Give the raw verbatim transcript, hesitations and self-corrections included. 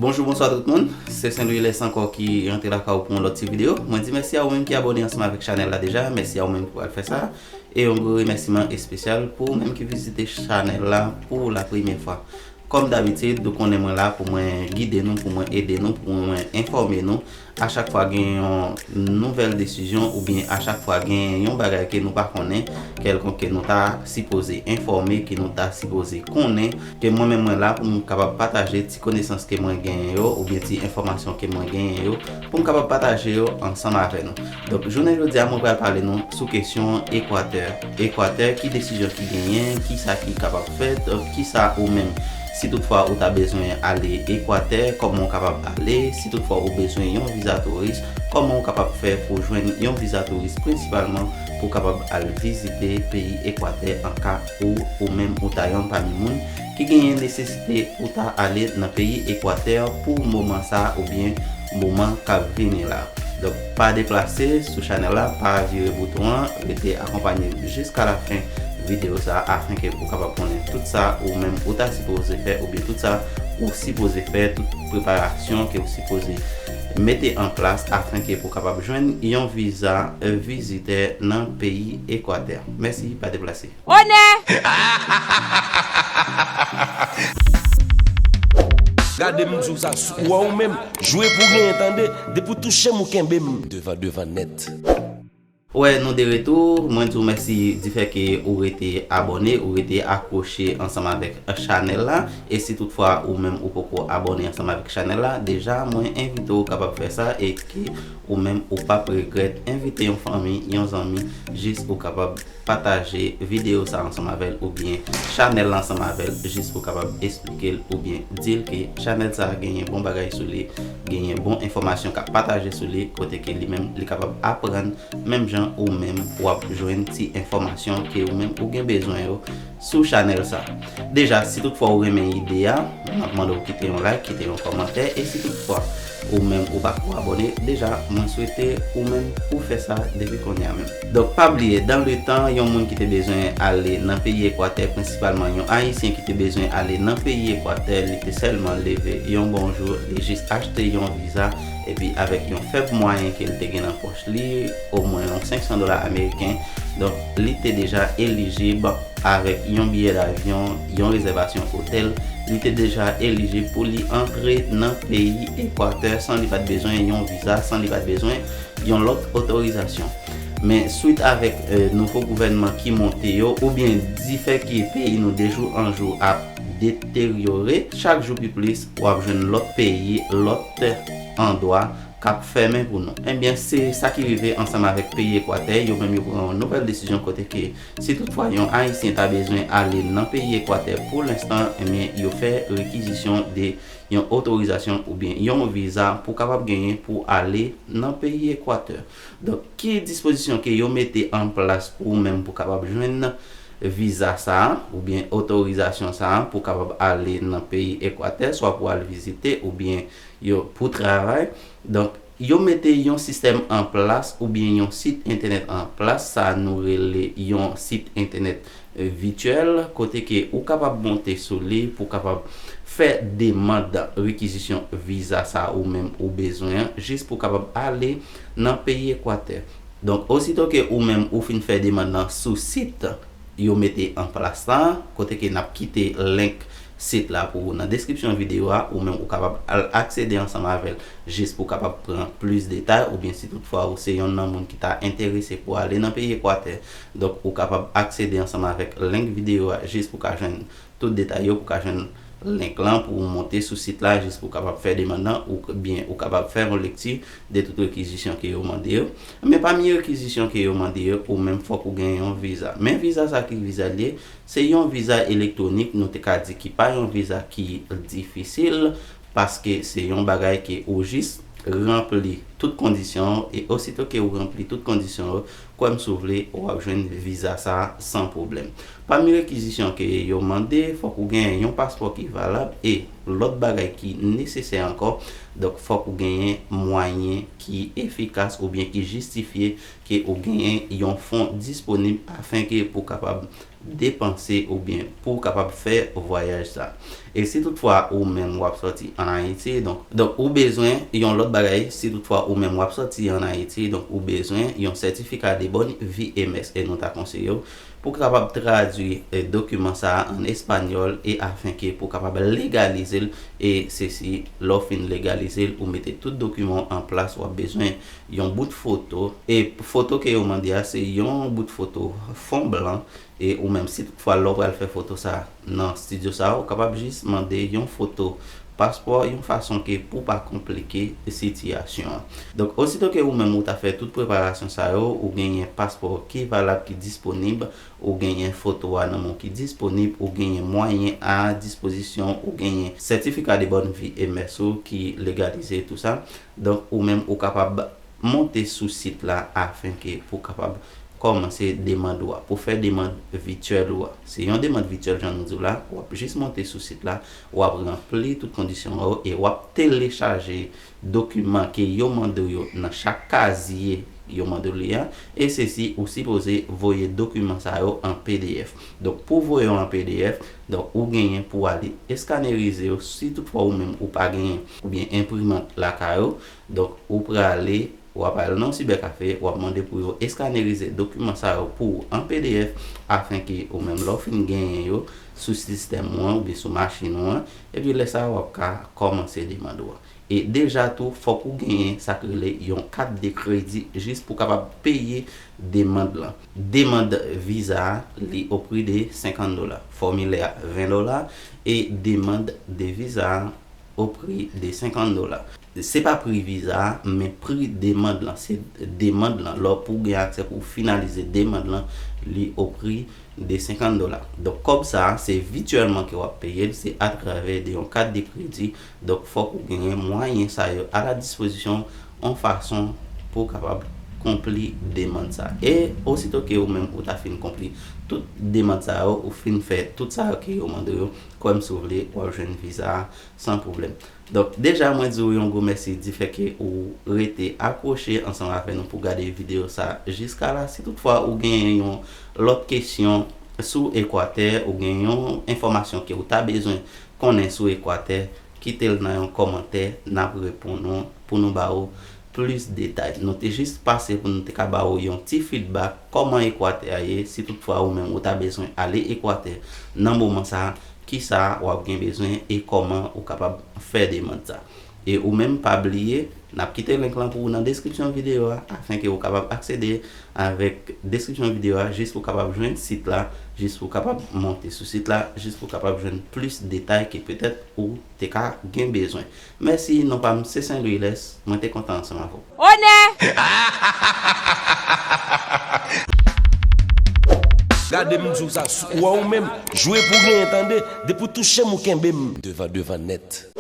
Bonjou, bonswa tout moun. Se Saint Louis Lès ankò ki rantre lakay ou pou yon lòt ti videyo. Mwen di mèsi a ou menm ki abòne ansanm avèk chanèl la deja. Mèsi a ou menm ki pral fè sa. E yon gwo remèsiman espesyal pou ou menm ki vizite chanèl la pou la premyè fwa. Kòm dabitid, ou konnen mwen la pou mwen gide nou, pou mwen ede nou, pou mwen enfòme nou. A chak fwa gen yon nouvèl desizyon oubyen a chak fwa gen yon bagay ke nou pa konnen, kèlkonk ke nou ta sipoze enfòme, ke nou ta sipoze konnen, ke mwen menm mwen la pou m kapab pataje ti konesans ke mwen genyen yo oubyen ti enfòmasyon ke mwen genyen yo pou m kapab pataje yo ansanm avè nou. Donk, jounen jodi a, mwen pral pale nou sou kesyon Ekwatè. Ekwatè, ki desizyon ki genyen, kisa ki kapab fèt, kisa ou menm, si toutfwa ou ta bezwen ale Ekwatè, kòman ou kapab ale, si toutfwa ou bezwen yon viza touris, kòman ou kapab fè pou jwenn yon viza touris, prensipalman pou kapab al vizite peyi Ekwatè an ka ou, ou menm ou ta yonn pami moun ki genyen nesesite pou ta ale nan peyi Ekwatè pou moman sa a oubyen moman k ap vini la. Donk, pa deplase sou chanèl la, pa vire bouton an, rete akonpanye m jiska lafen videyo sa a, afenke pou kapab konnen tout sa ou menm ou ta sipoze fè oubyen tout sa ou sipoze fè, tout preparasyon ke ou sipoze mete an plas afenke pou kapab jwenn yon viza, eh, vizitè nan peyi Ekwatè. Mèsi, pa deplase. Onè! Gade m di w sa, ou wè ou menm, jwe pou w genyen tande, depi w touche m ou kenbe m. Devan devan nèt. Wè, nou de retou. Mwen di w mèsi difè ke ou rete abòne, ou rete akwoche ansanm avèk chanèl la. E si toutfwa ou menm ou poko abòne ansanm avèk chanèl la, deja mwen envite w kapab fè sa e ke ou menm ou p ap regrèt. Envite yon fanmi, yon zanmi, jis ou kapab pataje videyo sa ansanm avè l oubyen chanèl la ansanm avè l jis pou kapab esplike l oubyen di l ke chanèl sa genyen bon bagay sou li, genyen bon enfòmasyon k ap pataje sou li, kote ke li menm li kapab aprann menm jan ou menm w ap jwenn ti enfòmasyon ke ou menm ou gen bezwen yo sou chanèl sa. Deja, si toutfwa ou renmen ide a, m ap mande w kite yon like, kite yon kòmantè, e si toutfwa ou menm ou pako abòne, deja mwen swete ou menm ou fè sa depi kounye a menm. Donk, pa bliye, dans le temps, yon moun ki te bezwen ale nan peyi Ekwatè, prensipalman yon Ayisyen ki te bezwen ale nan peyi Ekwatè, li te sèlman leve yon bon jou, li jis achte yon viza, epi avèk yon fèb mwayen ke l te gen nan pòch li, omwen yon senk san dola ameriken, donk, li te deja elijib avèk yon biyè davyon, yon rezèvasyon otèl, li te deja elijib pou li antre nan peyi Ekwatè san li pa t bezwen yon viza, san li pa t bezwen yon lòt otorizasyon. Men swit avèk, eh, nouvo gouvènman ki monte yo, oubyen difè ke peyi nou de jou an jou ap deteryore, chak jou pi plis w ap jwenn lòt peyi, lòt andwa k ap fèmen pou nou. Ebyen, se sa ki rive ansanm avèk peyi Ekwatè, yo menm yo pran yon nouvèl desizyon kote ke si toutfwa yon Ayisyen ta bezwen ale nan peyi Ekwatè pou lenstan, ebyen, yo fè rekizisyon de yon otorizasyon oubyen yon viza pou kapab genyen pou ale nan peyi Ekwatè. Donk, ki dispozisyon ke yo mete an plas pou ou menm pou kapab jwenn viza sa a, oubyen otorizasyon sa a pou kapab ale nan peyi Ekwatè, swa pou al vizite oubyen yo pou travay. Donk, yo mete yon sistèm an plas oubyen yon sit entènèt an plas, sa nou rele yon sit entènèt, eh, vityèl, kote ke ou kapab monte sou li pou kapab fè demann rekizisyon viza sa ou menm ou bezwen an, jis pou kapab ale nan peyi Ekwatè. Donk, osito ke ou menm ou fin fè demann nan sou sit yo mete an plas la, kote ke n ap kite link sit la pou ou nan deskripsyon videyo a, ou menm ou kapab al aksede ansanm avè l jis pou w kapab pran plis detay, oubyen si toutfwa ou se yonn nan moun ki ta enterese pou ale nan peyi Ekwatè, donk ou kapab aksede ansanm avèk link videyo a jis pou w ka jwenn tout detay yo, pou w ka jwenn link lan pou w monte sou sit la jis pou w kapab fè demann nan, oubyen ou kapab fè yon lekti de tout rekizisyon ke yo mande yo. Men pami rekizisyon ke yo mande yo, ou menm fòk ou gen yon viza. Men viza sa ki viza l ye, se yon viza elektwonik, nou te ka di ki pa yon viza ki difisil, paske se yon bagay ke ou jis ranpli tout kondisyon yo, e osito ke ou ranpli tout kondisyon yo, kwè m si w vle, w ap jwenn viza sa a san pwoblèm. Pami rekizisyon ke yo mande, fòk ou gen yon paspò ki valab e lòt bagay ki nesesè ankò. Donk, fòk ou genyen mwayen ki efikas oubyen ki jistifye ke ou genyen yon fon disponib afenke pou kapab depanse oubyen pou w kapab fè vwayaj sa. E si toutfwa ou menm w ap sòti ann Ayiti, donk, donk ou bezwen yon lòt bagay, si toutfwa ou menm w ap sòti ann Ayiti, donk ou bezwen yon sètifika de bòn vi M S, e nou ta konseye w pou w kapab tradui, eh, dokiman sa a ann espanyòl e afenke pou w kapab legalize l, e se si lè w fin legalize l, ou mete tout dokiman w an plas, w ap bezwen yon bout foto, e foto ke yo mande a se yon bout foto fon blan, e ou menm si toutfwa lè w pral fè foto sa a nan estidyo sa a, ou kapab jis mande yon foto paspò, yon fason ke pou pa konplike sitiyasyon an. Donk, osito ke ou menm ou ta fè tout preparasyon sa yo, ou genyen paspò ki valab, ki disponib, ou genyen foto a nan men w ki disponib, ou genyen mwayen a dispozisyon, ou genyen sètifika de bòn vi M S ou ki legalize tou sa. Donk, ou menm ou kapab monte sou sit la afenke pou kapab kòmanse demann ou a, pou fè demann vityèl ou a. Se yon demann vityèl, jan nou di w la, w ap jis monte sou sit la, w ap ranpli tout kondisyon yo e w ap telechaje dokiman ke yo mande w yo nan chak kazye yo mande w li a, e se si ou sipoze voye dokiman sa yo an P D F. Donk, pou voye yo an P D F, donk, ou genyen pou ale eskanerize yo, si toutfwa ou menm ou pa genyen, oubyen enprimant lakay ou, donk, ou prale, w ap al nan yon sibèkafe, w ap mande pou yo eskanerize dokiman sa yo pou ou an P D F, afenke ou menm lè w fin genyen yo sou sistèm ou an oubyen sou machin ou an, epi lè sa a w ap ka kòmanse demann ou an. E deja tou, fòk ou genyen sa k rele yon kat de kredi jis pou kapab peye demann lan. Demann viza a, li o pri de senkant dola. Fòmilè a, ven dola. E demann de viza a, o pri de senkant dola. Se pa pri viza a, men pri demann lan. Se demann lan. Lè w pou gen aksè pou w finalize demann lan, li o pri de senkant dola. Donk, kòb sa a, se vityèlman ke w ap peye l, se atravè de yon kat de kredi. Donk, fòk ou genyen mwayen sa yo a la dispozisyon w, yon fason pou w kapab konpli demann sa. E osito ke ou menm ou ta fin konpli tout demann sa yo, ou fin fè tout sa yo ke yo mande w yo, kwè m si w vle, w ap jwenn viza a san pwoblèm. Donk, deja, mwen di w yon gwo mèsi difè ke ou rete akwoche ansanm avè nou pou gade videyo sa jiska la. Si toutfwa ou genyen yon lòt kesyon sou Ekwatè, ou gen yon enfòmasyon ke ou ta bezwen konnen sou Ekwatè, kite l nan yon kòmantè, n ap reponn ou pou nou ba ou plis detay. Nou te jis pase pou nou te ka ba ou yon ti feedback kòman Ekwatè a ye, si toutfwa ou menm ou ta bezwen ale Ekwatè nan moman sa a, kisa w ap gen bezwen e kòman ou kapab fè demann sa. E ou menm, pa bliye, n ap kite link lan pou ou nan deskripsyon videyo a, afenke ou kapab aksede avèk deskripsyon videyo a, jis pou w kapab jwenn sit la, jis pou w kapab monte sou sit la, jis pou w kapab jwenn plis detay ke petèt ou te ka gen bezwen. Mèsi, non pa m se Saint Louis Lès, mwen te kontan ansanm avè w. Onè! Gade m di w sa, ou wè ou menm, jwe pou genyen tande, depi w touche m ou kenbe m. Devan, devan nèt.